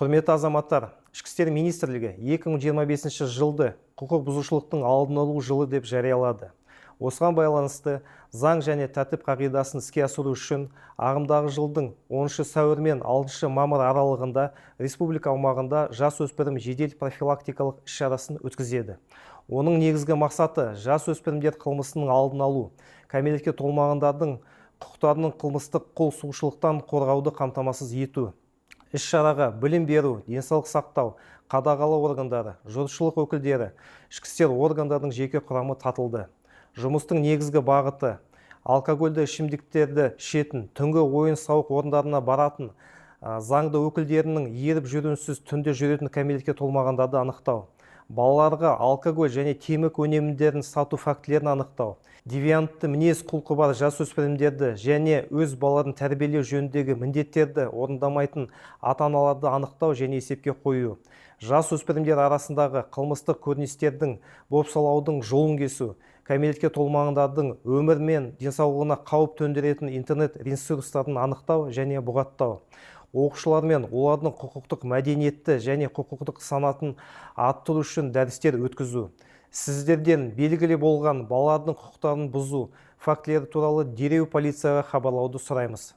Құрметті азаматтар, Ішкі істер министрлігі 2025 жылды құқық бұзушылықтың алдын алу жылы деп жариялады. Осыған байланысты заң және тәртіп қағидасын іске асыру үшін ағымдағы жылдың 10 сәуір мен 6 мамыр аралығында республика аумағында «Жас өспірім» жедел профилактикалық іс-шарасын өткізеді. Оның негізгі мақсаты – жас өспірімдер қылмысының алдын алу, кәмелетке толмағандардың құқықтарының қылмыстық қол сұғушылықтан қорғауды қамтамасыз ету. Іс-шараға білім беру, денсаулық сақтау, қадағалау органдары, жұртшылық өкілдері, ішкі істер органдарының жеке құрамы тартылды. Жұмыстың негізгі бағыты – алкогольді ішімдіктерді ішетін, түнгі ойын-сауық орындарына баратын, заңды өкілдерінің еріп жүруінсіз түнде жүретін кәмелетке толмағандарды анықтау, балаларға алкоголь және темекі өнімдерін сату фактілерін анықтау, девиантты мінез құлқы бар жасөспірімдерді және өз балаларын тәрбиелеу жөніндегі міндеттерді орындамайтын ата-аналарды анықтау және есепке қою, жас өспірімдер арасындағы қылмыстық көріністердің бопсалаудың жолын кесу, кәмелетке толмағандардың өмірі мен денсаулығына қауіп төндіретін интернет ресурстарын анықтау және бұғаттау, оқушылар мен олардың құқықтық мәдениетті және құқықтық санатын арттыру үшін дәрістер өткізу. Сіздерден белгілі болған балалардың құқықтарын бұзу фактілері туралы дереу полицияға хабарлауды сұраймыз.